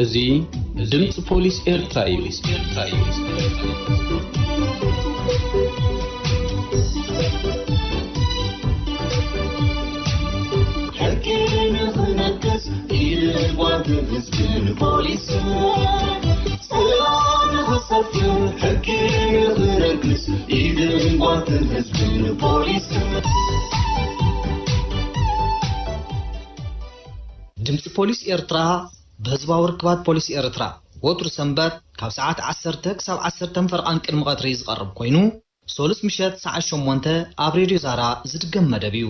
እዚ ድምፂ ፖሊስ ኤርትራ እዩ። ሕጊ ንኽነግስ ኢድን ጓንትን ህዝብን ፖሊስን፣ ሰላም ንኽሰፍን ሕጊ ንኽነግስ ኢድን ጓንትን ህዝብን ፖሊስን። ድምፂ ፖሊስ ኤርትራ ብህዝባዊ ርክባት ፖሊስ ኤርትራ ወትሩ ሰንበት ካብ ሰዓት ዓሰርተ ክሳብ ዓሰርተ ፈርቓን ቅድሚ ቀትሪ ዝቐርብ ኮይኑ፣ ሶሉስ ምሸት ሰዓት ሸሞንተ ኣብ ሬድዮ ዛራ ዝድገም መደብ እዩ።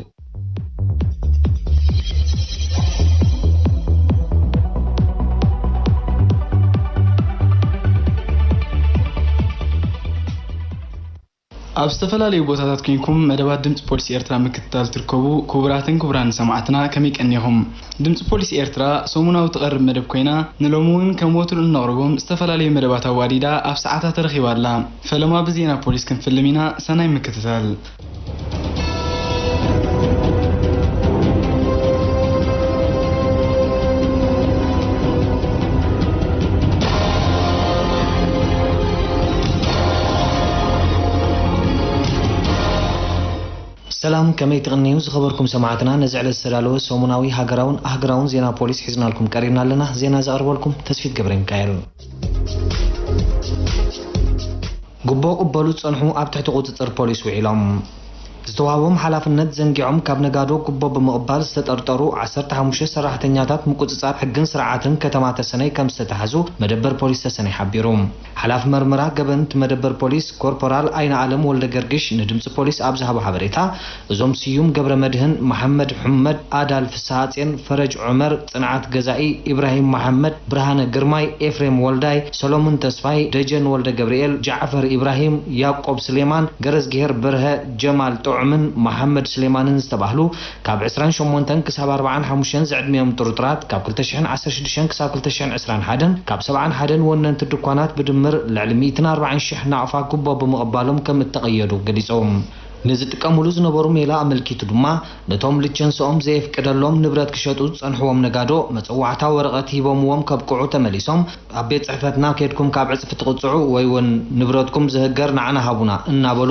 ኣብ ዝተፈላለዩ ቦታታት ኮንኩም መደባት ድምፂ ፖሊስ ኤርትራ ምክትታል ትርከቡ ክቡራትን ክቡራን ሰማዕትና ከመይ ቀኒኹም? ድምፂ ፖሊስ ኤርትራ ሰሙናዊ ትቐርብ መደብ ኮይና፣ ንሎሚ እውን ከም ወትሩ እነቕርቦም ዝተፈላለዩ መደባት ኣዋዲዳ ኣብ ሰዓታ ተረኺባ ኣላ። ፈለማ ብዜና ፖሊስ ክንፍልም ኢና። ሰናይ ምክትታል። ሰላም፣ ከመይ ትቕንዩ ዝኸበርኩም ሰማዕትና? ነዚ ዕለት ዝተዳለወ ሰሙናዊ ሃገራውን ኣህግራውን ዜና ፖሊስ ሒዝናልኩም ቀሪብና ኣለና። ዜና ዘቕርበልኩም ተስፊት ገብረ ሚካኤል። ጉቦ ቅበሉ ዝጸንሑ ኣብ ትሕቲ ቁጽጽር ፖሊስ ውዒሎም። ዝተዋህቦም ሓላፍነት ዘንጊዖም ካብ ነጋዶ ጉቦ ብምቕባል ዝተጠርጠሩ ዓሰርተ ሓሙሽተ ሰራሕተኛታት ምቁጽጻር ሕግን ስርዓትን ከተማ ተሰነይ ከም ዝተታሕዙ መደበር ፖሊስ ተሰነይ ሓቢሩ። ሓላፊ መርመራ ገበን እቲ መደበር ፖሊስ ኮርፖራል ኣይነኣለም ወልደ ገርግሽ ንድምጺ ፖሊስ ኣብ ዝሃቦ ሓበሬታ፣ እዞም ስዩም ገብረ መድህን፣ መሓመድ ሑመድ፣ ኣዳል ፍስሃጼን፣ ፈረጅ ዑመር፣ ጽንዓት ገዛኢ፣ ኢብራሂም መሓመድ፣ ብርሃነ ግርማይ፣ ኤፍሬም ወልዳይ፣ ሰሎሙን ተስፋይ፣ ደጀን ወልደ ገብርኤል፣ ጃዕፈር ኢብራሂም፣ ያቆብ ስሌማን፣ ገረዝግሄር በርሀ፣ ጀማል ጥዑምን መሓመድ ስሌማንን ዝተባህሉ ካብ ዕስራን ሸሞንተን ክሳብ ኣርባዓን ሓሙሽተን ዝዕድሚኦም ጥርጡራት ካብ ክልተ ሽሕን ዓሰርተ ሽዱሽተን ክሳብ ክልተ ሽሕን ዕስራን ሓደን ካብ ሰብዓን ሓደን ወነንቲ ድኳናት ብድምር ልዕሊ ሚእትን ኣርባዓን ሽሕ ናቕፋ ጉቦ ብምቕባሎም ከም እተቐየዱ ገሊጾም። ንዝጥቀሙሉ ዝነበሩ ሜላ ኣመልኪቱ ድማ፣ ነቶም ልቸንስኦም ዘየፍቅደሎም ንብረት ክሸጡ ዝጸንሕዎም ነጋዶ መጸዋዕታ ወረቐት ሂቦምዎም ከብቅዑ ተመሊሶም፣ ኣብ ቤት ጽሕፈትና ኬድኩም ካብ ዕጽፊ ትቕጽዑ ወይ እውን ንብረትኩም ዝህገር ንዓና ሃቡና እናበሉ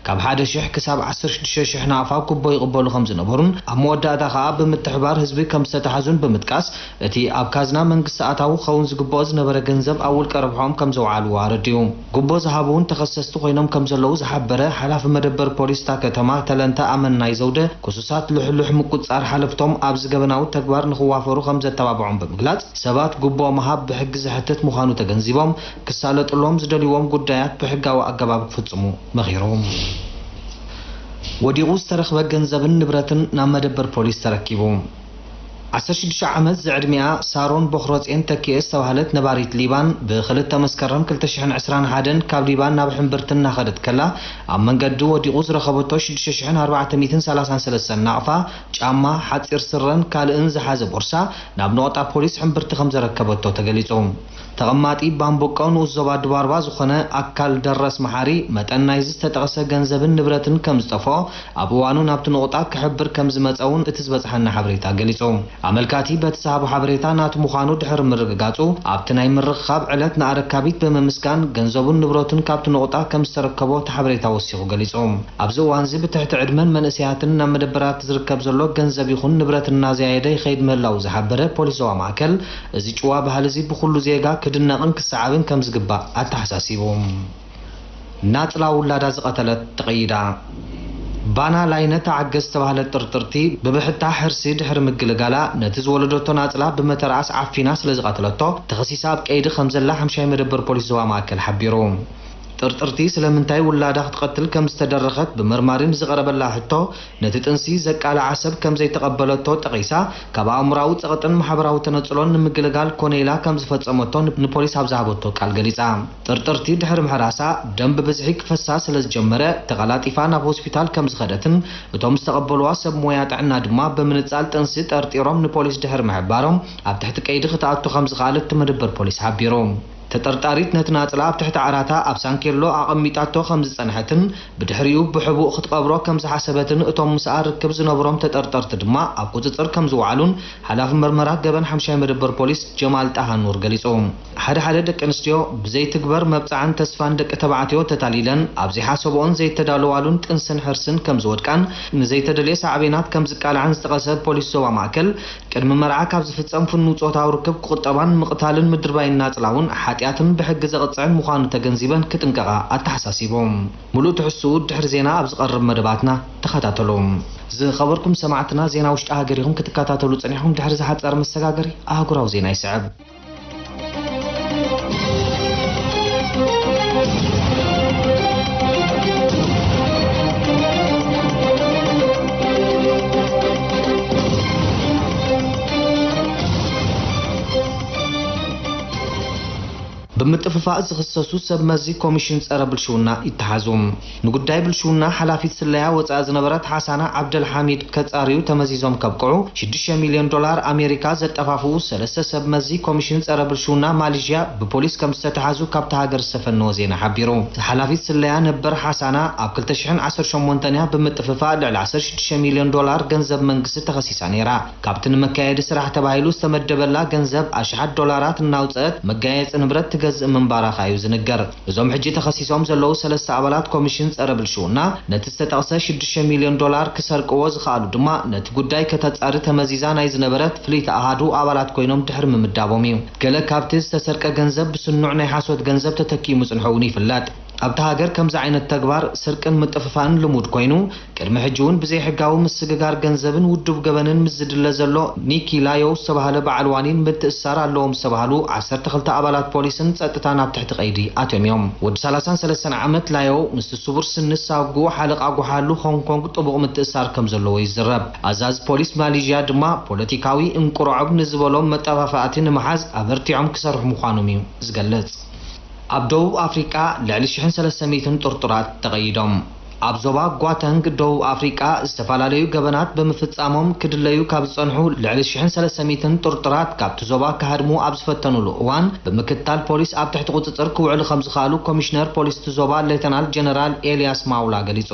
ካብ ሓደ ሽሕ ክሳብ ዓሰርተ ሽዱሽተ ሽሕ ናቕፋ ጉቦ ይቕበሉ ከም ዝነበሩን ኣብ መወዳእታ ከኣ ብምትሕባር ህዝቢ ከም ዝተታሕዙን ብምጥቃስ፣ እቲ ኣብ ካዝና መንግስቲ ኣታዊ ክኸውን ዝግብኦ ዝነበረ ገንዘብ ኣብ ውልቀ ረብሕኦም ከም ዘውዓልዎ ኣረዲኡ። ጉቦ ዝሃቡ እውን ተኸሰስቲ ኮይኖም ከም ዘለዉ ዝሓበረ ሓላፊ መደበር ፖሊስ እታ ከተማ ተለንተ ኣመናይ ዘውደ፣ ክሱሳት ልሕሉሕ ምቁጽጻር ሓለፍቶም ኣብዚ ገበናዊ ተግባር ንኽዋፈሩ ከም ዘተባብዖም ብምግላጽ፣ ሰባት ጉቦ ምሃብ ብሕጊ ዘሕትት ምዃኑ ተገንዚቦም፣ ክሳለጥሎም ዝደልይዎም ጉዳያት ብሕጋዊ ኣገባብ ክፍጽሙ መኺሩ። ወዲቑ ዝተረኽበ ገንዘብን ንብረትን ናብ መደበር ፖሊስ ተረኪቡ። ዓሰርተ ሽዱሽተ ዓመት ዝዕድሚኣ ሳሮን ቦኽሮጼን ተኪኤ ዝተባህለት ነባሪት ሊባን፣ ብክልተ መስከረም ክልተ ሽሕን ዕስራን ሓደን ካብ ሊባን ናብ ሕምብርቲ እናኸደት ከላ፣ ኣብ መንገዲ ወዲቑ ዝረኸበቶ ሽዱሽተ ሽሕን ኣርባዕተ ሚእትን ሰላሳን ሰለስተን ናቕፋ፣ ጫማ፣ ሓጺር ስረን ካልእን ዝሓዘ ቦርሳ፣ ናብ ነቑጣ ፖሊስ ሕምብርቲ ከም ዘረከበቶ ተገሊጹ። ተቐማጢ ባምቡቆ ንኡስ ዞባ ድባርባ ዝኾነ ኣካል ደረስ መሓሪ፣ መጠን ናይዚ ዝተጠቕሰ ገንዘብን ንብረትን ከም ዝጠፍኦ፣ ኣብ እዋኑ ናብቲ ነቑጣ ክሕብር ከም ዝመጸ እውን እቲ ዝበጽሓና ሓበሬታ ገሊጹ። ኣመልካቲ በቲ ዝሃቦ ሓበሬታ ናቱ ምዃኑ ድሕሪ ምርግጋጹ፣ ኣብቲ ናይ ምርኽኻብ ዕለት ንኣረካቢት ብምምስጋን፣ ገንዘቡን ንብረቱን ካብቲ ነቑጣ ከም ዝተረከቦ እቲ ሓበሬታ ወሲኹ ገሊጹ። ኣብዚ እዋንዚ ብትሕቲ ዕድመን መንእሰያትን ናብ መደበራት ዝርከብ ዘሎ ገንዘብ ይኹን ንብረት እናዘያየደ ይኸይድ ምህላዉ ዝሓበረ ፖሊስ ዞባ ማእከል፣ እዚ ጭዋ ባህሊ እዚ ብኹሉ ዜጋ ክድነቕን ክሰዓብን ከም ዝግባእ ኣተሓሳሲቡ። ናጽላ ውላዳ ዝቐተለት ተቐይዳ። ባና ላይነ ተዓገስ ዝተባህለት ጥርጥርቲ ብብሕታ ሕርሲ ድሕሪ ምግልጋላ ነቲ ዝወለደቶ ናጽላ ብመተርኣስ ዓፊና ስለ ዝቐተለቶ ተኸሲሳ ኣብ ቀይዲ ከም ዘላ ሓምሻይ መደበር ፖሊስ ዞባ ማእከል ሓቢሩ። ጥርጥርቲ ስለምንታይ ውላዳ ክትቐትል ከም ዝተደረኸት ብመርማሪ ንዝቐረበላ ሕቶ፣ ነቲ ጥንሲ ዘቃልዓ ሰብ ከም ዘይተቐበለቶ ጠቒሳ፣ ካብ ኣእምሮኣዊ ጸቕጥን ማሕበራዊ ተነጽሎን ንምግልጋል ኮነ ኢላ ከም ዝፈጸመቶ ን-፣ ንፖሊስ ኣብ ዝሃበቶ ቃል ገሊጻ። ጥርጥርቲ ድሕሪ ምሕራሳ፣ ደም ብብዝሒ ክፈሳ ስለ ዝጀመረ፣ ተቐላጢፋ ናብ ሆስፒታል ከም ዝኸደትን፣ እቶም ዝተቐበልዋ ሰብ ሞያ ጥዕና ድማ ብምንጻል ጥንሲ ጠርጢሮም ንፖሊስ ድሕሪ ምሕባሮም፣ ኣብ ትሕቲ ቀይዲ ክትኣቱ ከም ዝኸኣለት እቲ መደበር ፖሊስ ሓቢሩ። ተጠርጣሪት ነቲ ናጽላ ኣብ ትሕቲ ዓራታ ኣብ ሳንኬሎ ኣቐሚጣቶ ከም ዝጸንሐትን ብድሕሪኡ ብሕቡእ ክትቀብሮ ከም ዝሓሰበትን እቶም ምስኣ ርክብ ዝነበሮም ተጠርጠርቲ ድማ ኣብ ቁጽጽር ከም ዝወዓሉን ሓላፊ መርመራ ገበን ሓምሻይ መደበር ፖሊስ ጀማል ጣሃ ኑር ገሊጹ። ሓደ ሓደ ደቂ ኣንስትዮ ብዘይትግበር መብጽዓን ተስፋን ደቂ ተባዕትዮ ተታሊለን ኣብ ዘይሓሰብኦን ዘይተዳለዋሉን ጥንስን ሕርስን ከም ዝወድቃን ንዘይተደልየ ሳዕቤናት ከም ዝቃልዓን ዝጠቐሰ ፖሊስ ዞባ ማእከል፣ ቅድሚ መርዓ ካብ ዝፍጸም ፍኑው ጾታዊ ርክብ ክቑጠባን ምቕታልን ምድርባይን ናጽላ እውን ሓጢኣትን ብሕጊ ዘቕጽዕን ምዃኑ ተገንዚበን ክጥንቀቓ ኣተሓሳሲቡ። ሙሉእ ትሕዝትኡ ድሕሪ ዜና ኣብ ዝቐርብ መደባትና ተኸታተሉ። ዝኸበርኩም ሰማዕትና፣ ዜና ውሽጢ ሃገር ኢኹም ክትከታተሉ ጸኒሕኩም። ድሕሪ ዝሓጸረ መሰጋገሪ ኣህጉራዊ ዜና ይስዕብ። ብምጥፍፋእ ዝኽሰሱ ሰብ መዚ ኮሚሽን ጸረ ብልሽውና ይተሓዙ። ንጉዳይ ብልሽውና ሓላፊት ስለያ ወጻኢ ዝነበረት ሓሳና ዓብደልሓሚድ ከጻርዩ ተመዚዞም ከብቅዑ፣ ሽዱሽተ ሚልዮን ዶላር ኣሜሪካ ዘጠፋፍኡ ሰለስተ ሰብ መዚ ኮሚሽን ጸረ ብልሽውና ማሌዥያ ብፖሊስ ከም ዝተተሓዙ ካብታ ሃገር ዝተፈነወ ዜና ሓቢሩ። ሓላፊት ስለያ ነበር ሓሳና ኣብ ክልተ ሽሕን ዓሰርተ ሸሞንተን እያ ብምጥፍፋእ ልዕሊ ዓሰርተ ሽዱሽተ ሚልዮን ዶላር ገንዘብ መንግስቲ ተኸሲሳ ነይራ። ካብቲ ንመካየዲ ስራሕ ተባሂሉ ዝተመደበላ ገንዘብ ኣሽሓት ዶላራት እናውፅአት መጋየፂ ንብረት ትገዝእ ምንባራ ከኣ እዩ ዝንገር። እዞም ሕጂ ተኸሲሶም ዘለዉ ሰለስተ ኣባላት ኮሚሽን ጸረ ብልሽውና ነቲ ዝተጠቕሰ ሽዱሽተ ሚልዮን ዶላር ክሰርቅዎ ዝኸኣሉ ድማ ነቲ ጉዳይ ከተጻሪ ተመዚዛ ናይ ዝነበረት ፍልይቲ ኣሃዱ ኣባላት ኮይኖም ድሕሪ ምምዳቦም እዩ። ገለ ካብቲ ዝተሰርቀ ገንዘብ ብስኑዕ ናይ ሓሶት ገንዘብ ተተኪኡ ምጽንሑ እውን ይፍለጥ። ኣብታ ሃገር ከምዚ ዓይነት ተግባር ስርቅን ምጥፍፋእን ልሙድ ኮይኑ፣ ቅድሚ ሕጂ እውን ብዘይሕጋዊ ምስግጋር ገንዘብን ውዱብ ገበንን ምስ ዝድለ ዘሎ ኒኪ ላዮ ዝተባህለ በዓል ዋኒን ምትእስሳር ኣለዎም ዝተባህሉ ዓሰርተ ክልተ ኣባላት ፖሊስን ጸጥታን ኣብ ትሕቲ ቀይዲ ኣትዮም እዮም። ወዲ ሰላሳን ሰለስተን ዓመት ላዮ ምስቲ ስቡር ስኒ ሳጉኡ ሓለቓ ጓሓሉ ሆንግ ኮንግ ጥቡቕ ምትእስሳር ከም ዘለዎ ይዝረብ። ኣዛዚ ፖሊስ ማሌዥያ ድማ ፖለቲካዊ እንቁርዖብ ንዝበሎም መጠፋፋእቲ ንምሓዝ ኣበርቲዖም ክሰርሑ ምዃኖም እዩ ዝገልጽ። ኣብ ደቡብ ኣፍሪቃ ልዕሊ ሽሕን ሰለስተ ሚእትን ጥርጡራት ተቐይዶም። ኣብ ዞባ ጓተንግ ደቡብ ኣፍሪቃ ዝተፈላለዩ ገበናት ብምፍጻሞም ክድለዩ ካብ ዝጸንሑ ልዕሊ ሽሕን ሰለስተ ሚእትን ጥርጡራት ካብቲ ዞባ ክሃድሙ ኣብ ዝፈተኑሉ እዋን ብምክትታል ፖሊስ ኣብ ትሕቲ ቁጽጽር ክውዕሉ ከም ዝኸኣሉ ኮሚሽነር ፖሊስ እቲ ዞባ ሌተናል ጀነራል ኤልያስ ማውላ ገሊጹ።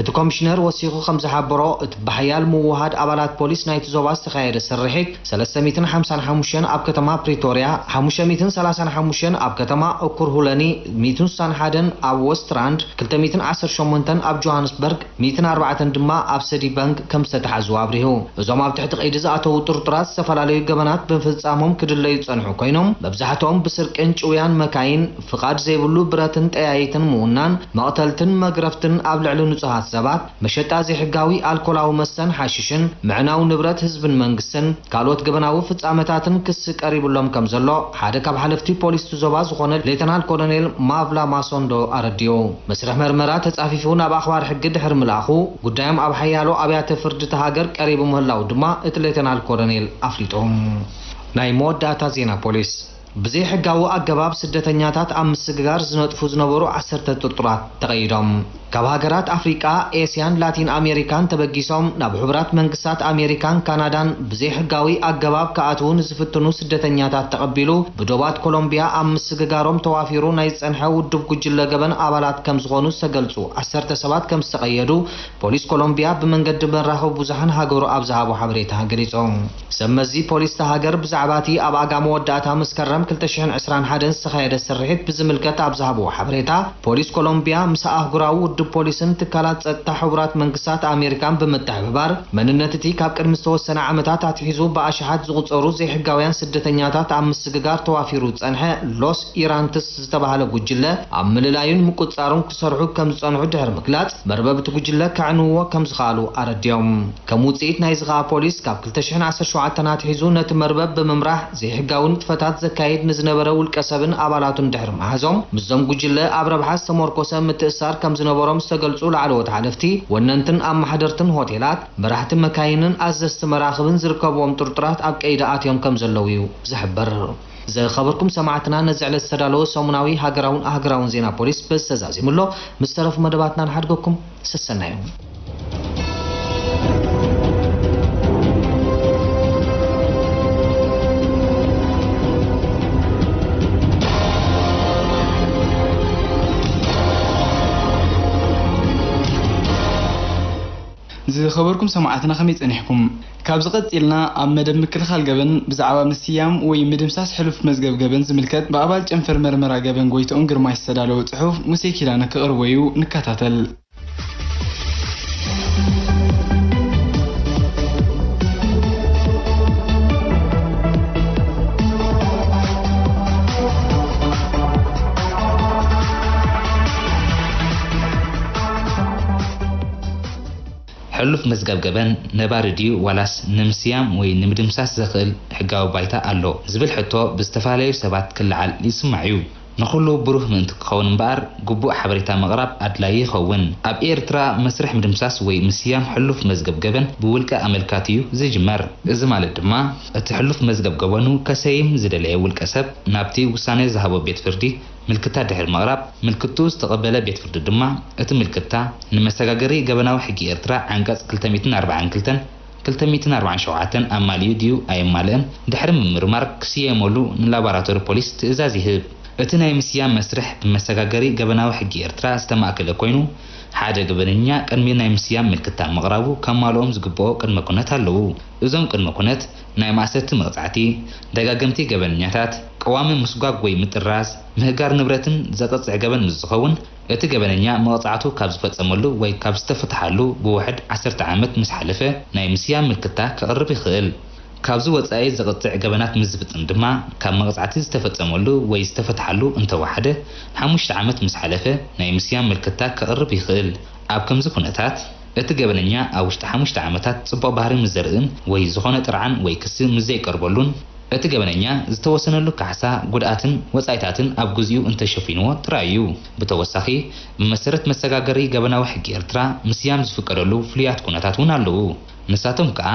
እቲ ኮሚሽነር ወሲኹ ከም ዝሓበሮ እቲ ብሓያል ምውሃድ ኣባላት ፖሊስ ናይቲ ዞባ ዝተኻየደ ስርሒት ሰለስተ ሚእትን ሓምሳን ሓሙሽተን ኣብ ከተማ ፕሪቶርያ፣ ሓሙሽተ ሚእትን ሰላሳን ሓሙሽተን ኣብ ከተማ እኩርሁለኒ፣ ሚእትን ስሳን ሓደን ኣብ ወስትራንድ፣ ክልተ ሚእትን ዓሰርተ ሸሞንተን ኣብ ጆሃንስበርግ፣ ሚእትን ኣርባዕተን ድማ ኣብ ሰዲባንግ ከም ዝተተሓዙ ኣብሪሁ። እዞም ኣብ ትሕቲ ቀይዲ ዝኣተዉ ጥርጡራት ዝተፈላለዩ ገበናት ብምፍጻሞም ክድለዩ ዝጸንሑ ኮይኖም፣ መብዛሕትኦም ብስርቅን ጭውያን መካይን፣ ፍቓድ ዘይብሉ ብረትን ጠያይትን ምውናን፣ መቕተልትን መግረፍትን ኣብ ልዕሊ ንጹሃት ሰባት፣ መሸጣ ዘይሕጋዊ ኣልኮላዊ መስተን ሓሽሽን፣ ምዕናው ንብረት ህዝብን መንግስትን፣ ካልኦት ገበናዊ ፍጻመታትን ክሲ ቀሪቡሎም ከም ዘሎ ሓደ ካብ ሓለፍቲ ፖሊስ እቲ ዞባ ዝኾነ ሌተናል ኮሎኔል ማቭላ ማሶንዶ ኣረዲኡ። መስርሕ መርመራ ተጻፊፉ ናብ ኣኽባር ሕጊ ድሕሪ ምልኣኹ፣ ጉዳዮም ኣብ ሓያሎ ኣብያተ ፍርዲ እታ ሃገር ቀሪቡ ምህላው ድማ እቲ ሌተናል ኮሎኔል ኣፍሊጡ። ናይ መወዳእታ ዜና ፖሊስ። ብዘይሕጋዊ ኣገባብ ስደተኛታት ኣብ ምስግጋር ዝነጥፉ ዝነበሩ ዓሰርተ ጥርጡራት ተቐይዶም። ካብ ሃገራት ኣፍሪቃ፣ ኤስያን ላቲን ኣሜሪካን ተበጊሶም ናብ ሕቡራት መንግስታት ኣሜሪካን ካናዳን ብዘይሕጋዊ ኣገባብ ክኣትዉ ንዝፍትኑ ስደተኛታት ተቐቢሉ ብዶባት ኮሎምቢያ ኣብ ምስግጋሮም ተዋፊሩ ናይ ዝጸንሐ ውዱብ ጉጅለ ገበን ኣባላት ከም ዝኾኑ ዝተገልጹ ዓሰርተ ሰባት ከም ዝተቐየዱ ፖሊስ ኮሎምቢያ ብመንገዲ መራኸቢ ብዙሓን ሃገሩ ኣብ ዝሃቦ ሓበሬታ ገሊጹ። ሰብ መዚ ፖሊስ እታ ሃገር ብዛዕባ እቲ ኣብ ኣጋ መወዳእታ መስከረም ክልተ ሽሕን ዕስራን ሓደን ዝተኻየደ ስርሒት ብዝምልከት ኣብ ዝሃብዎ ሓበሬታ፣ ፖሊስ ኮሎምቢያ ምስ ኣህጉራዊ ውድብ ፖሊስን ትካላት ጸጥታ ሕቡራት መንግስታት ኣሜሪካን ብምትሕብባር፣ መንነት እቲ ካብ ቅድሚ ዝተወሰነ ዓመታት ኣትሒዙ ብኣሽሓት ዝቑጸሩ ዘይሕጋውያን ስደተኛታት ኣብ ምስግጋር ተዋፊሩ ዝጸንሐ ሎስ ኢራንትስ ዝተባህለ ጉጅለ ኣብ ምልላዩን ምቁጽጻሩን ክሰርሑ ከም ዝጸንሑ ድሕሪ ምግላጽ፣ መርበብ እቲ ጉጅለ ከዕንውዎ ከም ዝኸኣሉ ኣረዲኦም። ከም ውጽኢት ናይዚ ከኣ ፖሊስ ካብ ክልተ ሽሕን ዓሰርተ ሸውዓተን ኣትሒዙ ነቲ መርበብ ብምምራሕ ዘይሕጋዊ ንጥፈታት ዘካይድ ንዝነበረ ውልቀ ሰብን ኣባላቱን ድሕሪ ምሓዞም፣ ምስዞም ጉጅለ ኣብ ረብሓ ዝተመርኮሰ ምትእስሳር ከም ዝነበሮም ዝተገልጹ ላዕለዎት ሓለፍቲ፣ ወነንትን ኣመሓደርትን ሆቴላት፣ መራሕቲ መካይንን ኣዘዝቲ መራኽብን ዝርከብዎም ጥርጡራት ኣብ ቀይዲ ኣትዮም ከም ዘለዉ እዩ ዝሕበር። ዝኸበርኩም ሰማዕትና፣ ነዚ ዕለት ዝተዳለወ ሰሙናዊ ሃገራውን ኣህጉራውን ዜና ፖሊስ በዚ ተዛዚሙ ኣሎ። ምስ ተረፉ መደባትና ንሓድገኩም። ሰሰናዩ። ዝኸበርኩም ሰማዕትና ከመይ ጸኒሕኩም? ካብዚ ቀጺልና ኣብ መደብ ምክልኻል ገበን ብዛዕባ ምስያም ወይ ምድምሳስ ሕሉፍ መዝገብ ገበን ዝምልከት ብኣባል ጨንፈር መርመራ ገበን ጎይትኦም ግርማይ ዝተዳለወ ጽሑፍ ሙሴ ኪዳነ ክቕርቦ እዩ፣ ንከታተል። ሕሉፍ መዝገብ ገበን ነባሪ ድዩ ዋላስ ንምስያም ወይ ንምድምሳስ ዘኽእል ሕጋዊ ባይታ ኣሎ ዝብል ሕቶ ብዝተፈላለዩ ሰባት ክለዓል ይስማዕ እዩ። ንኹሉ ብሩህ ምእንቲ ክኸውን እምበኣር፣ ግቡእ ሓበሬታ ምቕራብ ኣድላዪ ይኸውን። ኣብ ኤርትራ፣ መስርሕ ምድምሳስ ወይ ምስያም ሕሉፍ መዝገብ ገበን ብውልቀ ኣመልካቲ እዩ ዝጅመር። እዚ ማለት ድማ፣ እቲ ሕሉፍ መዝገብ ገበኑ ከሰይም ዝደለየ ውልቀ ሰብ፣ ናብቲ ውሳኔ ዝሃቦ ቤት ፍርዲ ምልክታ ድሕሪ ምቕራብ፣ ምልክትኡ ዝተቐበለ ቤት ፍርዲ ድማ፣ እቲ ምልክታ፣ ንመሰጋገሪ ገበናዊ ሕጊ ኤርትራ ዓንቀጽ ክልተ ሚእትን ኣርባዓን ክልተን ክልተ ሚእትን ኣርባዓን ሸውዓተን ኣማሊኡ ድዩ ኣየማልእን ድሕሪ ምምርማር ክስየመሉ ንላቦራቶሪ ፖሊስ ትእዛዝ ይህብ። እቲ ናይ ምስያም መስርሕ ብመሰጋገሪ ገበናዊ ሕጊ ኤርትራ ዝተማእከለ ኮይኑ፣ ሓደ ገበነኛ ቅድሚ ናይ ምስያም ምልክታ ምቕራቡ ከማልኦም ዝግብኦ ቅድመ ኩነት ኣለዉ። እዞም ቅድመ ኩነት ናይ ማእሰርቲ መቕጻዕቲ፣ ደጋገምቲ ገበነኛታት፣ ቀዋሚ ምስጓግ ወይ ምጥራዝ፣ ምህጋር ንብረትን ዘቕጽዕ ገበን ምስ ዝኸውን፣ እቲ ገበነኛ መቕጻዕቱ ካብ ዝፈጸመሉ ወይ ካብ ዝተፈትሓሉ ብውሕድ ዓሰርተ ዓመት ምስ ሓለፈ ናይ ምስያም ምልክታ ከቕርብ ይኽእል። ካብዚ ወጻኢ ዘቕጽዕ ገበናት ምስ ዝፍጽም ድማ ካብ መቕጻዕቲ ዝተፈጸመሉ ወይ ዝተፈትሓሉ እንተወሓደ ሓሙሽተ ዓመት ምስ ሓለፈ ናይ ምስያም ምልክታ ከቕርብ ይኽእል። ኣብ ከምዚ ኩነታት እቲ ገበነኛ ኣብ ውሽጢ ሓሙሽተ ዓመታት ጽቡቕ ባህሪ ምስ ዘርእን ወይ ዝኾነ ጥርዓን ወይ ክሲ ምስ ዘይቀርበሉን እቲ ገበነኛ ዝተወሰነሉ ካሕሳ፣ ጉድኣትን ወጻኢታትን ኣብ ግዚኡ እንተሸፊንዎ ጥራይ እዩ። ብተወሳኺ፣ ብመሰረት መሰጋገሪ ገበናዊ ሕጊ ኤርትራ፣ ምስያም ዝፍቀደሉ ፍሉያት ኩነታት እውን ኣለዉ። ንሳቶም ከኣ፣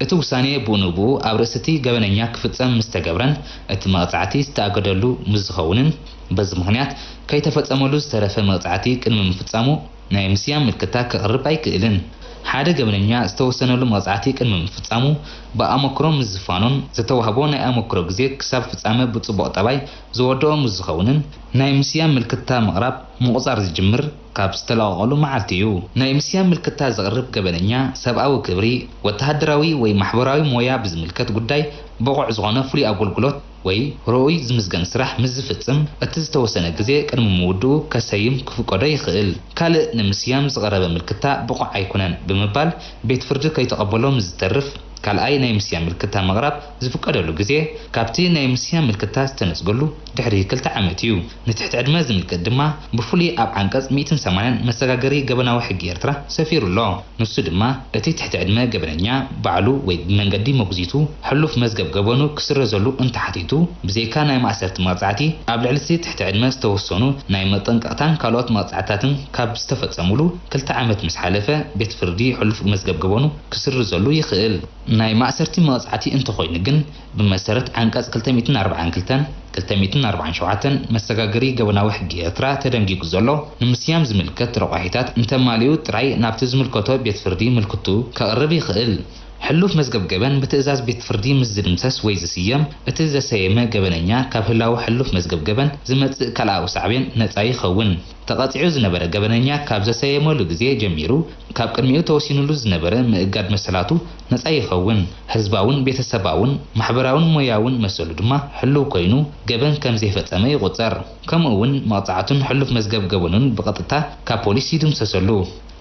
እቲ ውሳኔ ብኡ ንብኡ ኣብ ርእሲ እቲ ገበነኛ ክፍጸም ምስ ተገብረን እቲ መቕጻዕቲ ዝተኣገደሉ ምስ ዝኸውንን፣ በዚ ምኽንያት ከይተፈጸመሉ ዝተረፈ መቕጻዕቲ ቅድሚ ምፍጻሙ፣ ናይ ምስያም ምልክታ ከቕርብ ኣይክእልን። ሓደ ገበነኛ ዝተወሰነሉ መቕጻዕቲ ቅድሚ ምፍጻሙ ብኣመክሮ ምስ ዝፋኖን ዝተዋህቦ ናይ ኣመክሮ ግዜ ክሳብ ፍጻመ ብጽቡቕ ጠባይ ዝወድኦ ምስ ዝኸውንን ናይ ምስያም ምልክታ ምቕራብ ምቑጻር ዝጅምር ካብ ዝተለቐቐሉ መዓልቲ እዩ። ናይ ምስያም ምልክታ ዘቕርብ ገበነኛ ሰብኣዊ ክብሪ፣ ወተሃደራዊ ወይ ማሕበራዊ ሞያ ብዝምልከት ጉዳይ ብቑዕ ዝኾነ ፍሉይ ኣገልግሎት ወይ ርኡይ ዝምዝገን ስራሕ ምስ ዝፍጽም፣ እቲ ዝተወሰነ ግዜ ቅድሚ ምውድኡ ከሰይም ክፍቀዶ ይኽእል። ካልእ ንምስያም ዝቐረበ ምልክታ ብቑዕ ኣይኮነን ብምባል ቤት ፍርዲ ከይተቐበሎ ምስ ዝተርፍ፣ ካልኣይ ናይ ምስያም ምልክታ ምቕራብ ዝፍቀደሉ ግዜ ካብቲ ናይ ምስያም ምልክታ ዝተነጽገሉ ድሕሪ ክልተ ዓመት እዩ። ንትሕቲ ዕድመ ዝምልከት ድማ ብፍሉይ ኣብ ዓንቀጽ ሚእትን ሰማንያን መሰጋገሪ ገበናዊ ሕጊ ኤርትራ ሰፊሩ ኣሎ። ንሱ ድማ፣ እቲ ትሕቲ ዕድመ ገበነኛ ባዕሉ ወይ ብመንገዲ መጉዚቱ ሕሉፍ መዝገብ ገበኑ ክስረዘሉ እንተሓቲቱ፣ ብዘይካ ናይ ማእሰርቲ መቕጻዕቲ፣ ኣብ ልዕሊ እቲ ትሕቲ ዕድመ ዝተወሰኑ ናይ መጠንቀቕታን ካልኦት መቕጻዕትታትን ካብ ዝተፈጸሙሉ ክልተ ዓመት ምስ ሓለፈ፣ ቤት ፍርዲ ሕሉፍ መዝገብ ገበኑ ክስርዘሉ ይኽእል። ናይ ማእሰርቲ መቕጻዕቲ እንተኾይኑ ግን፣ ብመሰረት ዓንቀጽ ክልተ ሚእትን ኣርባዓን ክልተን ክልተ ሚእትን ኣርባዓን ሸውዓተን መሰጋገሪ ገበናዊ ሕጊ ኤርትራ ተደንጊጉ ዘሎ፣ ንምስያም ዝምልከት ረቋሒታት እንተማሊኡ ጥራይ ናብቲ ዝምልከቶ ቤት ፍርዲ ምልክቱ ከቕርብ ይኽእል። ሕሉፍ መዝገብ ገበን ብትእዛዝ ቤት ፍርዲ ምስ ዝድምሰስ ወይ ዝስየም፣ እቲ ዘሰየመ ገበነኛ ካብ ህላወ ሕሉፍ መዝገብ ገበን ዝመጽእ ካልኣዊ ሳዕቤን ነጻ ይኸውን። ተቐጺዑ ዝነበረ ገበነኛ ካብ ዘሰየመሉ ግዜ ጀሚሩ፣ ካብ ቅድሚኡ ተወሲኑሉ ዝነበረ ምእጋድ መሰላቱ ነጻ ይኸውን። ህዝባውን ቤተሰባውን ማሕበራውን ሞያውን መሰሉ ድማ ሕሉው ኮይኑ፣ ገበን ከም ዘይፈጸመ ይቑጸር። ከምኡ እውን መቕጻዕቱን ሕሉፍ መዝገብ ገበኑን ብቐጥታ ካብ ፖሊስ ይድምሰሰሉ።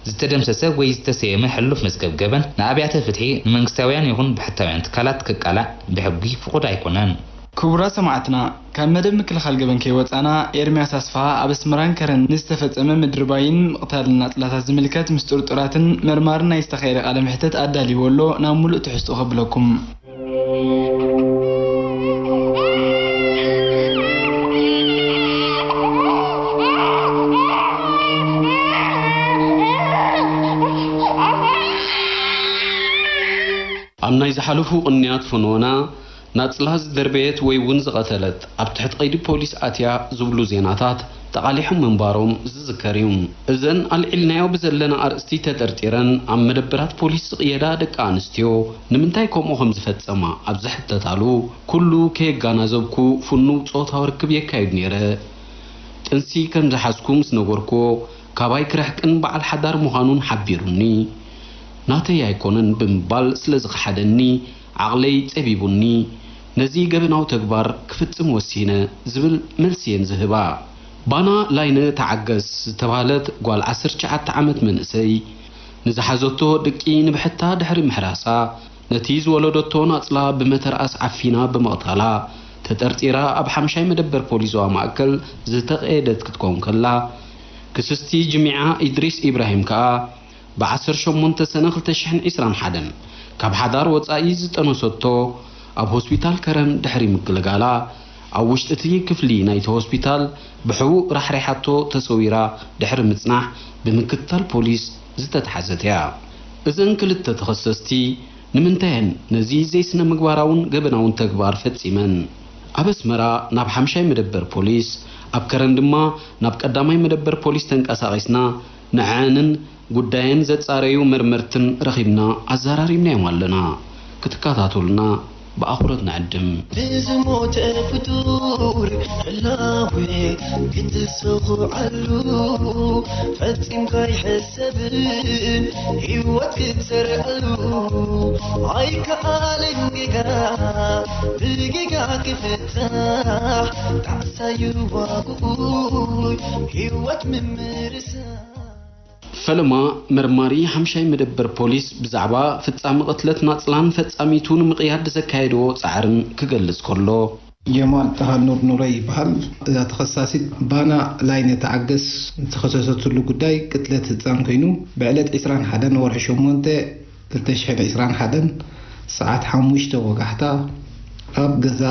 ዝተደምሰሰ ወይ ዝተሰየመ ሕሉፍ መዝገብ ገበን ንኣብያተ ፍትሒ፣ ንመንግስታውያን ይኹን ብሕታውያን ትካላት ክቃላዕ ብሕጊ ፍቑድ ኣይኮነን። ክቡራት ሰማዕትና፣ ካብ መደብ ምክልኻል ገበን ከይወጻና፣ ኤርምያስ ኣስፍሃ ኣብ ኣስመራን ከረን ንዝተፈጸመ ምድርባይን ምቕታልን ናጽላታት ዝምልከት ምስ ጥርጡራትን መርማርን ናይ ዝተኻየደ ቃለ መሕትት ኣዳልይዎ ኣሎ። ናብ ሙሉእ ትሕዝትኡ ከብለኩም። ኣብ ናይ ዝሓለፉ ቅንያት ፍኖና፣ ናጽላ ዝደርበየት ወይ እውን ዝቐተለት፣ ኣብ ትሕቲ ቀይዲ ፖሊስ ኣትያ ዝብሉ ዜናታት ተቓሊሖም ምንባሮም ዝዝከር እዩ። እዘን ኣልዒልናዮ ብዘለና ኣርእስቲ ተጠርጢረን ኣብ መደበራት ፖሊስ ዝቕየዳ ደቂ ኣንስትዮ፣ ንምንታይ ከምኡ ከም ዝፈጸማ ኣብ ዝሕተታሉ፣ ኩሉ ከየጋናዘብኩ ፍኑው ጾታዊ ርክብ የካይድ ነይረ። ጥንሲ ከም ዝሓዝኩ ምስ ነገርኩዎ፣ ካባይ ክርሕቅን በዓል ሓዳር ምዃኑን ሓቢሩኒ። ናተይ ኣይኮነን ብምባል ስለ ዝኸሓደኒ፣ ዓቕለይ ጸቢቡኒ፣ ነዚ ገበናዊ ተግባር ክፍጽም ወሲነ ዝብል መልሲ እየን ዝህባ። ባና ላይነ ተዓገስ ዝተባህለት ጓል ዓሰርተ ትሽዓተ ዓመት መንእሰይ፣ ንዝሓዘቶ ድቂ ንብሕታ ድሕሪ ምሕራሳ፣ ነቲ ዝወለደቶ ናጽላ ብመተርኣስ ዓፊና ብምቕታላ ተጠርጢራ ኣብ ሓምሻይ መደበር ፖሊስ ዞባ ማእከል ዝተቐየደት ክትከውን ከላ፣ ክስስቲ ጅሚዓ ኢድሪስ ኢብራሂም ከኣ፣ ብ ዓሰርተ ሸሞንተ ሰነ ክልተ ሽሕን ዕስራን ሓደን ካብ ሓዳር ወጻኢ ዝጠነሰቶ፣ ኣብ ሆስፒታል ከረን ድሕሪ ምግልጋላ፣ ኣብ ውሽጢ እቲ ክፍሊ ናይቲ ሆስፒታል ብሕቡእ ራሕሪሓቶ ተሰዊራ ድሕሪ ምጽናሕ፣ ብምክትታል ፖሊስ ዝተትሓዘት እያ። እዘን ክልተ ተኸሰስቲ፣ ንምንታይ እየን ነዚ ዘይስነ ምግባራውን ገበናውን ተግባር ፈጺመን? ኣብ ኣስመራ ናብ ሓምሻይ መደበር ፖሊስ፣ ኣብ ከረን ድማ ናብ ቀዳማይ መደበር ፖሊስ ተንቀሳቒስና፣ ንዐንን ጉዳየን ዘጻረዩ መርመርትን ረኺብና ኣዘራሪብናዮም ኣለና። ክትከታተሉና ብኣኽብሮት ንዕድም። ንዝሞተ ፍጡር ህላዌ ክትስኹዓሉ ፈጺምካ ኣይሕሰብን፣ ህይወት ክትሰርዓሉ ኣይከኣልን። ጌጋ ብጌጋ ክፍታሕ፣ ጣዕሳዩ ዋግኡይ ህይወት ምምርሳሕ። ፈለማ መርማሪ ሓምሻይ መደበር ፖሊስ ብዛዕባ ፍጻመ ቅትለት ናጽላን ፈጻሚቱ ንምቕያድ ዘካየድዎ ጻዕርን ክገልጽ ከሎ፣ ጀማል ጣሃ ኑር ኑረ ይበሃል። እዛ ተኸሳሲት ባና ላይነ ተዓገስ ዝተኸሰሰትሉ ጉዳይ ቅትለት ህጻን ኮይኑ፣ ብዕለት ዕስራን ሓደን ወርሒ ሸሞንተ ክልተ ሽሕን ዕስራን ሓደን ሰዓት ሓሙሽተ ወጋሕታ ኣብ ገዛ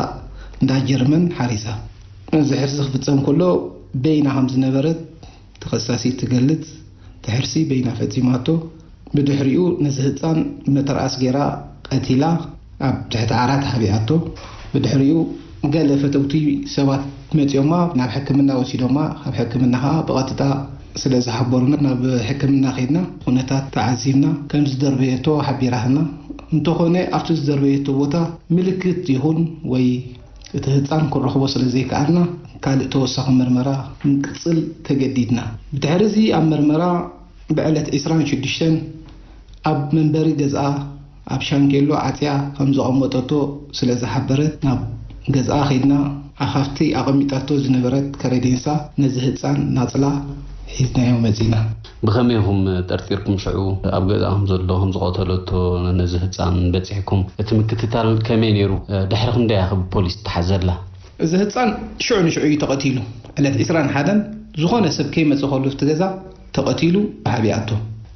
እንዳ ጀርመን ሓሪሳ። እዚ ሕርሲ ክፍጸም ከሎ በይና ከም ዝነበረት ተኸሳሲት ትገልጽ። እቲ ሕርሲ በይና ፈጺማቶ። ብድሕሪኡ ነዚ ህጻን መተርኣስ ገይራ ቀቲላ ኣብ ትሕቲ ዓራት ሓቢኣቶ። ብድሕሪኡ ገለ ፈተውቲ ሰባት መጺኦማ ናብ ሕክምና ወሲዶማ። ካብ ሕክምና ኸኣ ብቐጥታ ስለ ዝሓበሩና ናብ ሕክምና ኸይድና ኩነታት ተዓዚብና። ከም ዝደርበየቶ ሓቢራትና። እንተኾነ ኣብቲ ዝደርበየቶ ቦታ ምልክት ይኹን ወይ እቲ ህጻን ክንረኽቦ ስለ ዘይከኣልና፣ ካልእ ተወሳኺ መርመራ ክንቅጽል ተገዲድና። ብድሕሪ እዚ ኣብ መርመራ ብዕለት ዕስራን ሽዱሽተን ኣብ መንበሪ ገዝኣ ኣብ ሻንኬሎ ዓጽያ ከም ዘቐመጠቶ ስለ ዝሓበረት፣ ናብ ገዝኣ ኸይድና። ኣብ ሃፍቲ ኣቐሚጣቶ ዝነበረት ከረዴንሳ ነዚ ህጻን ናጽላ ሒዝናዮ መጺና። ብኸመይ ኢኹም ጠርጢርኩም ሽዑ ኣብ ገዝኣ ከም ዘሎ ከም ዝቐተለቶ ነዚ ህጻን በጺሕኩም? እቲ ምክትታል ከመይ ነይሩ? ድሕሪ ክንደይ ኢኻ ብፖሊስ ተታሓዘላ? እዚ ህጻን ሽዑ ንሽዑ እዩ ተቐቲሉ። ዕለት ዕስራን ሓደን ዝኾነ ሰብ ከይመጸ ከሎ ኣብቲ ገዛ ተቐቲሉ ተሓቢኣቶ።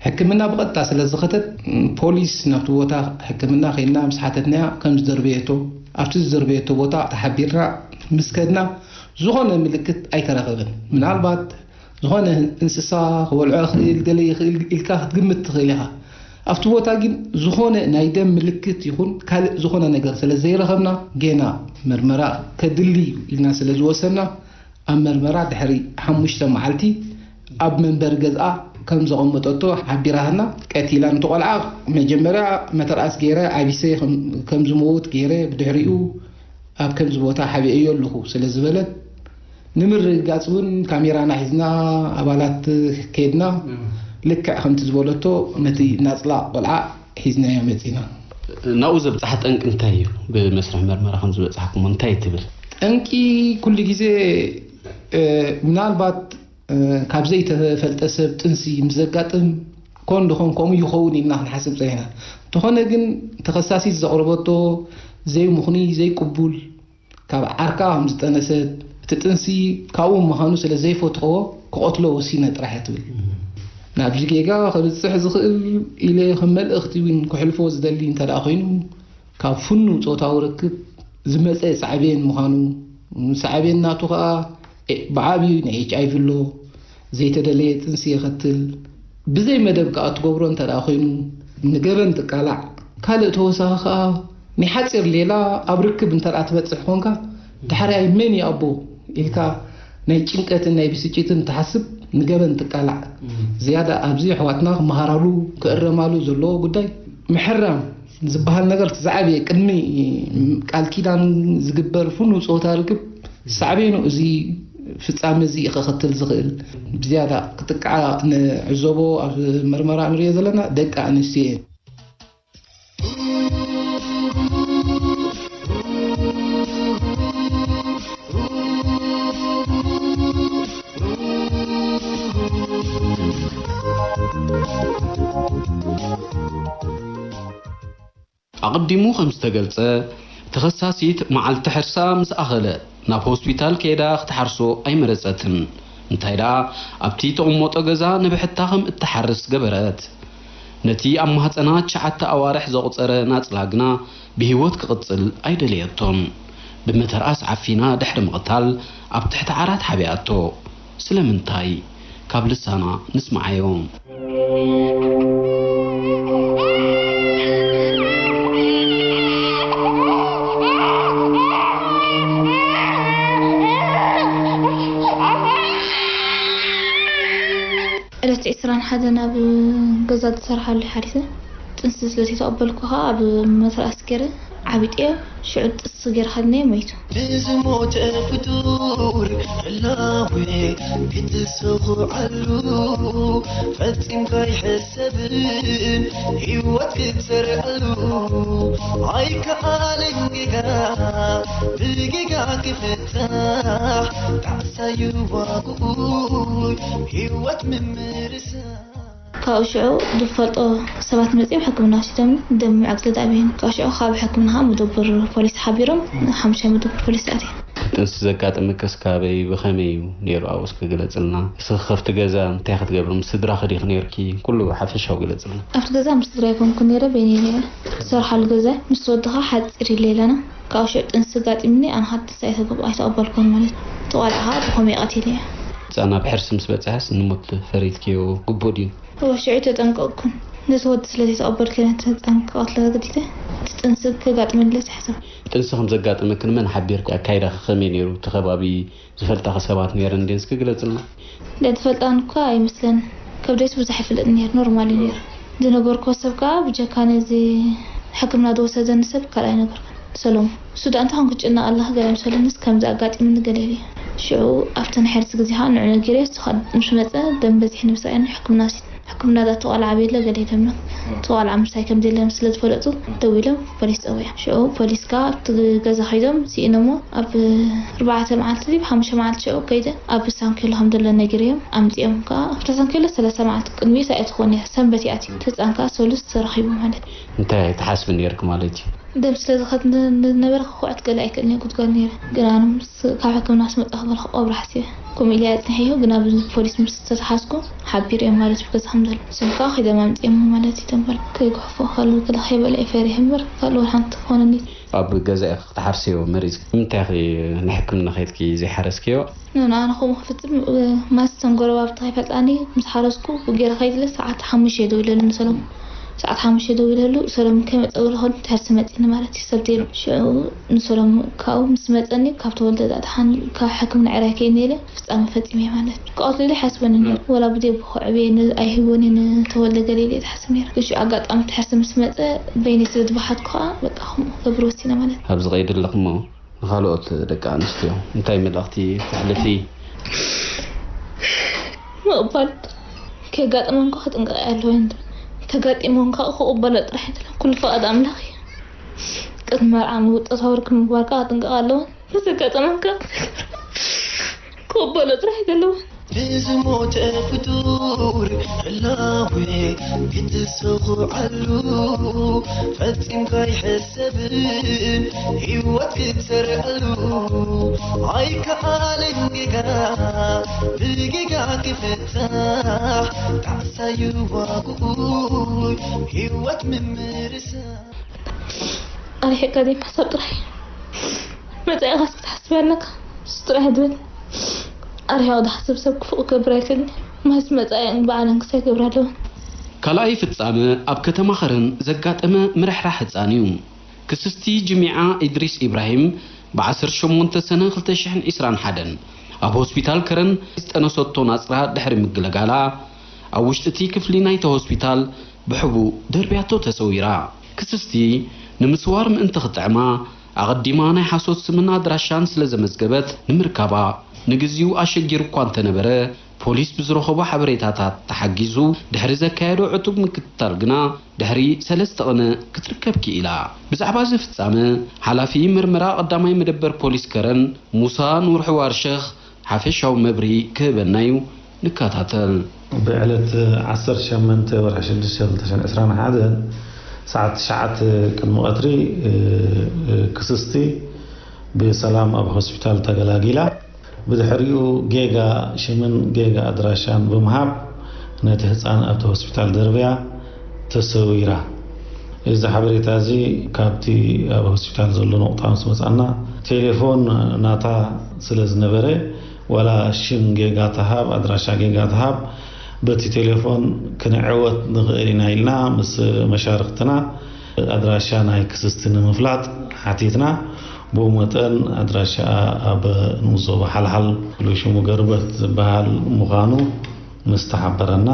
ሕክምና ብቐጥታ ስለ ዝኸተት፣ ፖሊስ ናብቲ ቦታ ሕክምና ኸይድና ምስ ሓተትናያ ከም ዝደርበየቶ፣ ኣብቲ ዝደርበየቶ ቦታ ተሓቢርና ምስ ከድና ዝኾነ ምልክት ኣይተረኸበን። ምናልባት ዝኾነ እንስሳ ክበልዖ ይኽእል፣ ገለ ይኽእል ኢልካ ክትግምት ትኽእል ኢኻ። ኣብቲ ቦታ ግን ዝኾነ ናይ ደም ምልክት ይኹን ካልእ ዝኾነ ነገር ስለ ዘይረኸብና፣ ጌና መርመራ ከድሊ እዩ ኢልና ስለ ዝወሰና፣ ኣብ መርመራ ድሕሪ ሓሙሽተ መዓልቲ ኣብ መንበሪ ገዝኣ ከም ዘቐመጠቶ ሓቢራትና። ቀቲላ ነቲ ቆልዓ መጀመርያ መተርኣስ ገይረ ዓቢሰ ከም፣ ከም ዝመውት ገይረ፣ ብድሕሪኡ ኣብ ከምዚ ቦታ ሓቢኤዮ ኣለኹ ስለ ዝበለት፣ ንምርግጋጽ እውን ካሜራና ሒዝና ኣባላት ከድና። እም። ልክዕ ከምቲ ዝበለቶ ነቲ ናጽላ ቆልዓ ሒዝናዮ መጺና። ናብኡ ዘብጽሓ ጠንቂ እንታይ እዩ? ብመስርሕ መርመራ ከም ዝበጽሓኩም እንታይ ትብል? ጠንቂ ኩሉ ግዜ፣ እ፣ ምናልባት፣ እ፣ ካብ ዘይተፈልጠ ሰብ ጥንሲ ምስ ዘጋጥም ኮን ዶ ኮን ከምኡ ይኸውን ኢልና ክንሓስብ ጸኒሕና። እንተኾነ ግን ተኸሳሲት ዘቕረበቶ ዘይምኽኑይ፣ ዘይቅቡል፣ ካብ ዓርካ ከም ዝጠነሰት፣ እቲ ጥንሲ ካብኡ ምዃኑ ስለ ዘይፈትኸዎ ክቐትሎ ወሲነ ጥራሕ እያ ትብል። ናብዚ ጌጋ ከብጽሕ ዝኽእል ኢለ ከም መልእኽቲ እውን ክሕልፎ ዝደሊ እንተ ደኣ ኮይኑ፣ ካብ ፍኑው ጾታዊ ርክብ ዝመጸ ሳዕቤን ምዃኑ፣ ሳዕቤን ናቱ ከኣ ብዓቢኡ ናይ ኤች ኣይ ቪ ኣሎ፣ ዘይተደለየ ጥንሲ የኸትል። ብዘይ መደብ ከኣ ትገብሮ እንተ ደኣ ኮይኑ፣ ንገበን ትቃላዕ። ካልእ ተወሳኺ ከኣ፣ ናይ ሓጺር ሌላ ኣብ ርክብ እንተ ደኣ ትበጽሕ ኮንካ፣ ዳሕራይ መን እዩ ኣቦ ኢልካ ናይ ጭንቀትን ናይ ብስጭትን ትሓስብ፣ ንገበን ትቃላዕ። እም። ዝያዳ ኣብዚ ኣሕዋትና ክመሃራሉ፣ ክእረማሉ ዘለዎ ጉዳይ፣ ምሕራም ዝበሃል ነገር እቲ ዝዓበየ ቅድሚ ቃል ኪዳን ዝግበር ፍኑው ጾታ ርክብ ሳዕቤኑ እዚ ፍጻመ እዚ ከኸትል ዝኽእል። ብዝያዳ ክጥቅዓ ንዕዘቦ፣ ኣብ መርመራ ንሪኦ ዘለና ደቂ ኣንስትዮ እየን። ኣቐዲሙ ከም ዝተገልጸ፣ ተኸሳሲት መዓልቲ ሕርሳ ምስ ኣኸለ ናብ ሆስፒታል ከይዳ ክትሓርሶ ኣይመረጸትን። እንታይ ደኣ ኣብቲ ተቐመጦ ገዛ ንብሕታ ከም እትሓርስ ገበረት። ነቲ ኣብ ማህጸና ትሽዓተ ኣዋርሕ ዘቑጸረ ናጽላ ግና ብህይወት ክቕጽል ኣይደለየቶን። ብመተርኣስ ዓፊና ድሕሪ ምቕታል ኣብ ትሕቲ ዓራት ሓቢኣቶ። ስለምንታይ? ካብ ልሳና ንስምዓዮ። ዕለት ዕስራን ሓደን ኣብ ገዛ ዝሰርሓሉ ሓሪሰ ጥንሲ ስለ ዘይተቐበልኩ ከዓ ኣብ መትርኣስ ገይረ ዓቢጠዮ። ሽዑ ጥንሲ ገይረ ከድነዮ ሞይቱ። ንዝሞተ ፍጡር ህላዌ ክትሰኹዓሉ ፈጺምካ ኣይሕሰብን ህይወት ክትሰርዓሉ ኣይከኣልን ጌጋ ብጌጋ ክፍታሕ ጣዕሳዩ ዋግኡ ህይወት ምምርሳ። ካብኡ ሽዑ ዝፈልጦ ሰባት መጺኦም ሕክምና ወሲዶምኒ ደም ምዕጋግ ተዳቢኒ። ካብ ሽዑ ካብ ሕክምና ከዓ መደበር ፖሊስ ሓቢሮም ሓሙሻይ መደበር ፖሊስ ኣትየ። ጥንሲ ዘጋጠመክስ ካበይ ብኸመይ እዩ ነይሩ ኣብኡ እስኪ ግለጽልና። እስኺ ከብቲ ገዛ እንታይ ክትገብሪ ምስ ስድራኺ ዲኺ ነይርኪ? ኩሉ ሓፈሻዊ ግለጽልና። ኣብቲ ገዛ ምስ ስድራ ኣይኮንኩ ነይረ በይነይ ነይረ። ዝሰርሓሉ ገዛ ምስ ወድኻ ሓጺር ኢለ ኢለና ካብ ሽዑ ጥንሲ ኣጋጢምኒ ኣነ ከዓ ጥንሲ ኣይተገብ ኣይተቐበልኩን ማለት እቲ ቆልዓ ከዓ ብኸመይ ቀቲለዮ። ህፃን ኣብ ሕርሲ ምስ በፅሐስ ንሞት ፈሪድክዮ ግቡእ ድዩ? እወ ሽዑ ኣይተጠንቀቕኩን ነቲ ወዲ ስለ ዘይተቐበልክዮ ነቲ ህፃን ክቐትሎ ተገዲደ እቲ ጥንሲ ከጋጥመለይ ኣይሓሰብኩን። ጥንሲ ከም ዘጋጠመኪ ንመን ሓቢርኪ ኣካይዳኺ ከመይ ነይሩ እቲ ከባቢ ዝፈልጣኺ ሰባት ነይረን ድየን እስኪ ግለፅልና። ደትፈልጣን እኳ ኣይመስለንን ከብደይስ ብዙሕ ኣይፍለጥን ነይሩ ኖርማል እዩ ነይሩ ዝነበርክዎ ሰብ ከዓ ብጀካ ነዚ ሕክምና ዝወሰደኒ ሰብ ካልእ ኣይነገርኩን ሰሎሙን እሱ ደኣ እንታይ ኮንኪ ትጭነቂ ኣለኺ ገለ ምስ በለኒስ ከምዚ ኣጋጢምኒ ገለ ኢለዮ ሽዑ ኣብቲ ናይ ሕርሲ ግዜ ከዓ ንዑ ነጊረዮ እሱ ከዓ ምስ መፀ ደም በዚሕኒ ምስ ረኣየኒ ሕክምና ወሲድና ሕክምና እዛ እቲ ቆልዓ ኣበይ ኣሎ ገለ ኢሎምና እቲ ቆልዓ ምሳይ ከምዘየለ ስለ ዝፈለጡ ደዊሎም ፖሊስ ፀዊዖም ሽዑ ፖሊስ ከዓ ኣብቲ ገዛ ከይዶም ስኢኖሞ ኣብ ኣርባዕተ መዓልቲ ድዩ ሓሙሽተ መዓልቲ ሽዑ ከይደ ኣብ ሳንኬሎ ከም ዘሎ ነጊረዮም ኣምፂኦም ከዓ ኣብታ ሳንኬሎ ሰለስተ መዓልቲ ቅድሚኡ ሰብኣይ ትኸውን እያ ሰንበት እያ ኣትዩ እቲ ህፃን ከዓ ሰሉስ ተረኺቡ ማለት እዩ እንታይ ትሓስቢ ነይርኪ ማለት እዩ ደም ስለ ዝኸድ ዝነበረ ክኹዕት ገለ ኣይክእልን እየ ጉድጓድ ነይረ ግን ኣነ ምስ ካብ ሕክምና ምስ መፃኹ በለ ክቐብሮ ሓሲበ ከምኡ ኢለ እየ ኣፅኒሐዮ ግን ኣብ ፖሊስ ምስ ተተሓዝኩ ሓቢረዮም ማለት እዩ ገዛ ከም ዘሎ ንሶም ከዓ ከይዶም ኣምፂኦሞ ማለት እዩ ደም በለ ከይጉሕፎ ከለዉ ገለ ከይበልዐ ፈሪሐ እምበር ካልእ ወላ ሓንቲ ኣይኮነን እዩ ኣብ ገዛ ኢኺ ክትሓርስዮ መሪፅኪ ንምንታይ ኢኺ ንሕክምና ከይድኪ ዘይሓረስክዮ? ንዓና ከምኡ ክፍፅም ማለት እቶም ጎረባብቲ ከይፈልጣኒ ምስ ሓረስኩ ገይረ ከይድለ ሰዓት ሓሙሽተ እየ ደዊለሉ ንሰለሙን ሰዓት ሓሙሽተ ደዊለሉ ሰለሙን ከይመፀ በለ ከሉ ትሕርሲ መፂኒ ማለት እዩ ሰብ ዘይብሉ ሽዑ ንሰለሙን ካብኡ ምስ መፀኒ ካብ ተወልደ ዳድሓን ካብ ሕክምና ዕራይ ከይድኒ ኢለ ፍፃመ ፈፂመ እየ ማለት እዩ ክቐትሉለይ ሓስበኒ ነይሩ ወላ ብደይ ብኸዕብየ ኣይህቦን እየ ንተወልደ ገለ ኢለ እየ ዝሓስብ ነይረ ግን ሽዑ ኣጋጣሚ ትሕርሲ ምስ መፀ በይነይ ስለ ዝበሓትኩ ከዓ በቃ ከምኡ ክገብር ወሲነ ማለት እዩ ኣብዚ ከይዲ ኣለኹ እሞ ንኻልኦት ደቂ ኣንስትዮ እንታይ መልእኽቲ ተሕልፊ? ምቕባል ከየጋጥመን ከዓ ክጥንቀቕ እየ ኣለወን ተጋጢመን ከዓ ክቕበሎ ጥራሕ ኣይደለን ኩሉ ፍቓድ ኣምላኽ እዩ ቅድሚ መርዓ ምውጠታዊ ርክብ ምግባር ከዓ ክጥንቀቓ ኣለወን እንተዘጋጠመን ከዓ ክቕበሎ ጥራሕ ኣይደለወን ንዝሞተ ፍጡር ህላዌ ክትሰኹዓሉ ፈጺምካ ኣይሕሰብን ህይወት ክትሰርዓሉ ኣይከኣልን ጌጋ ብጌጋ ክፍታሕ ጣዕሳዩ ዋግኡ ህይወት ምምርሳ ኣርሒቕካ ዘይምሕሳብ ጥራሕ እዩ መጻኢኻስ ክትሓስብ ኣለካ እሱ ጥራሕ ድብል ኣርሒቑ ዝሓስብ ሰብ ክፉእ ክገብር ኣይክእልን እዩ ማስ መጻኢኣን ባዕለን ክሳይ ክገብራ ኣለወን ካልኣይ ፍጻመ ኣብ ከተማ ኸረን ዘጋጠመ ምርሕራሕ ህጻን እዩ። ክስስቲ ጅሚዓ ኢድሪስ ኢብራሂም ብ ዓሰርተ ሸሞንተ ሰነ ክልተ ሽሕን ዕስራን ሓደን ኣብ ሆስፒታል ከረን ዝጠነሰቶ ናጽራ ድሕሪ ምግልጋላ፣ ኣብ ውሽጢ እቲ ክፍሊ ናይቲ ሆስፒታል ብሕቡእ ደርብያቶ ተሰዊራ። ክስስቲ ንምስዋር ምእንቲ ክጥዕማ፣ ኣቐዲማ ናይ ሓሶት ስምን ኣድራሻን ስለ ዘመዝገበት ንምርካባ ንግዚኡ ኣሸጊሩ እኳ እንተነበረ፣ ፖሊስ ብዝረኸቦ ሓበሬታታት ተሓጊዙ ድሕሪ ዘካየዶ ዕቱብ ምክትታል ግና ድሕሪ ሰለስተ ቕነ ክትርከብ ክኢላ። ብዛዕባ እዚ ፍጻመ ሓላፊ መርመራ ቀዳማይ መደበር ፖሊስ ከረን ሙሳ ኑርሕዋር ሸኽ ሓፈሻዊ መብርሂ ክህበና እዩ። ንከታተል። ብዕለት ዓሰርተ ሸሞንተ ወርሒ ሽዱሽተ ክልተ ሽሕን ዕስራን ሓደን ሰዓት ትሽዓተ ቅድሚ ቀትሪ፣ እ፣ እ፣ ክስስቲ ብሰላም ኣብ ሆስፒታል ተገላጊላ። ብድሕሪኡ ጌጋ ሽምን ጌጋ ኣድራሻን ብምሃብ ነቲ ህጻን ኣብቲ ሆስፒታል ደርብያ ተሰዊራ። እዚ ሓበሬታ እዚ ካብቲ ኣብ ሆስፒታል ዘሎ ነቑጣ ምስ መጻና፣ ቴሌፎን ናታ ስለ ዝነበረ፣ ዋላ ሽም ጌጋ ትሃብ፣ ኣድራሻ ጌጋ ትሃብ፣ በቲ ቴሌፎን ክንዕወት ንኽእል ኢና ኢልና ምስ መሻርኽትና ኣድራሻ ናይ ክስስቲ ንምፍላጥ ሓቲትና። ብኡ መጠን ኣድራሻኣ ኣብ ንኡስ ዞባ ሓልሓል፣ ፍሉይ ሽሙ ገርበት ዝበሃል ምዃኑ ምስ ተሓበረና፣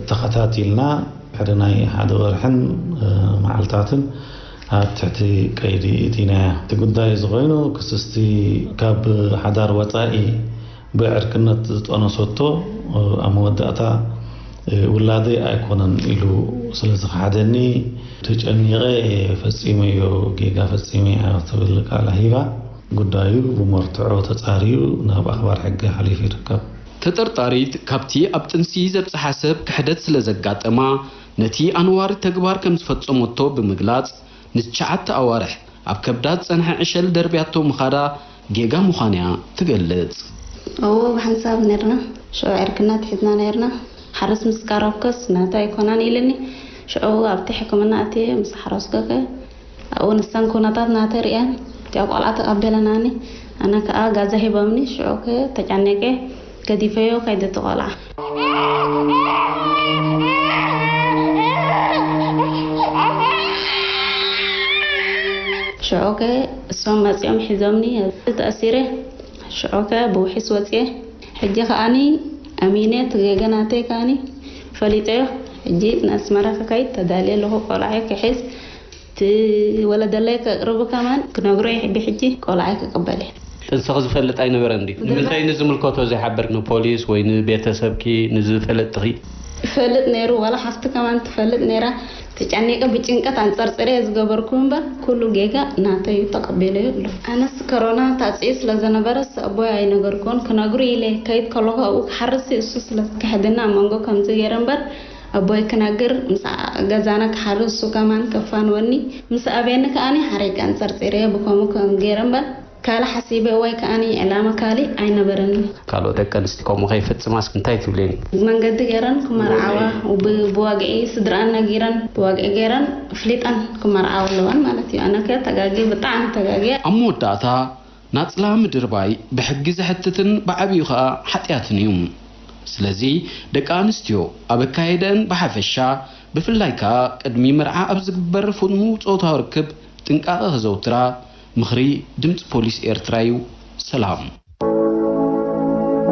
ተኸታቲልና ድሕሪ ናይ ሓደ ወርሕን፣ እ፣ መዓልታትን ኣብ ትሕቲ ቀይዲ እቲናያ። እቲ ጉዳይ እዚ ኮይኑ፣ ክስስቲ ካብ ሓዳር ወጻኢ ብዕርክነት ዝጠነሰቶ፣ ኣብ መወዳእታ፣ ውላደይ ኣይኮነን ኢሉ ስለ ዝኸሓደኒ፣ ተጨኒቐ እየ ፈጺመዮ፣ ጌጋ ፈጺመ እያ ክትብል ቃላ ሂባ። ጉዳዩ ብመርትዖ ተጻርዩ ናብ ኣኽባር ሕጊ ሓሊፉ ይርከብ። ተጠርጣሪት ካብቲ ኣብ ጥንሲ ዘብጽሓ ሰብ ክሕደት ስለ ዘጋጠማ፣ ነቲ ኣነዋሪ ተግባር ከም ዝፈጸመቶ ብምግላጽ፣ ንትሽዓተ ኣዋርሕ ኣብ ከብዳ ዝጸንሐ ዕሸል ደርብያቶ ምኻዳ ጌጋ ምዃን'ያ ትገልጽ። እዎ፣ ብሓንሳብ ነርና። ሽዑ ዕርክና ትሒዝና ነርና። ሓርስ ምስ ቀረብከስ ናታ ኣይኮናን ኢልኒ። ሽዑ ኣብቲ ሕክምና ኣትየ ምስ ሓረስኩ ከ ኣብኡ ንሰን ኩነታት ናተይ ርእየን እቲኣ ቆልዓ ተቐበለናኒ። ኣነ ከኣ ጋዛ ሂቦምኒ። ሽዑ ከ ተጨኒቐ ገዲፈዮ ከይደ እቲ ቆልዓ። ሽዑ ከ እሶም መጺኦም ሒዞምኒ ተኣሲረ። ሽዑ ከ ብውሒስ ወጽየ። ሕጂ ከኣኒ ኣሚነ እቲ ጌጋ ናተይ ከኣኒ ፈሊጠዮ። ሕጂ ንኣስመራ ክኸይድ ተዳልየ ኣለኹ። ቆልዓይ ክሕዝ እቲ ወለደለይ ከቕርቡ ከማን ክነግሮ እየ። ብሕጂ ቆልዓይ ክቕበል እየ። ጥንስኺ ዝፈልጥ ኣይነበረን ድዩ? ንምንታይ ንዝምልከቶ ዘይሓበርኪ ንፖሊስ ወይ ንቤተሰብኪ ንዝፈለጥኺ? ይፈልጥ ነይሩ፣ ዋላ ሓፍቲ ከማን ትፈልጥ ነይራ። ተጨኒቀ ብጭንቀት ኣንጸርጺረ እየ ዝገበርኩ እምበር ኩሉ ጌጋ ናተይ እዩ፣ ተቐቢለዮ ኣሎ። ኣነስ ኮሮና ታጽዩ ስለ ዘነበረስ ኣቦይ ኣይነገርኩን። ክነግሩ ኢለ ከይድ ከለኹ ኣብኡ ክሓርስ እሱ ስለ ዝከሕድና ኣብ መንጎ ከምዚ ገይረ እምበር ኣቦይ ክነግር ምስ ገዛና ክሓርስ እሱ ከማን ከፋንወኒ ምስ ኣበየኒ ከኣኒ ሓሪቀ ኣንጸርጺረ እየ ብከምኡ ከም ገይረ እምበር ካልእ ሓሲበ ወይ ከኣኒ ዕላማ ካልእ ኣይነበረንን። ካልኦት ደቂ ኣንስትዮ ከምኡ ከይፍጽማስ እንታይ ትብልየን? መንገዲ ገይረን ክመርዓዋ፣ ብ-፣ ብዋግዒ ስድራኣን ነጊረን፣ ብዋግዒ ገይረን ኣፍሊጠን ክመርዓዋ ኣለወን ማለት እዩ። ኣነ ከ ተጋግየ፣ ብጣዕሚ ተጋግየ። ኣብ መወዳእታ ናጽላ ምድርባይ ብሕጊ ዘሕትትን ብዓቢኡ ከኣ ሓጢኣትን እዩ። ስለዚ ደቂ ኣንስትዮ ኣብ ኣካየደአን ብሓፈሻ፣ ብፍላይ ከኣ ቅድሚ መርዓ ኣብ ዝግበር ፍኑው ጾታዊ ርክብ ጥንቃቐ ከዘውትራ ምኽሪ ድምጺ ፖሊስ ኤርትራ እዩ። ሰላም።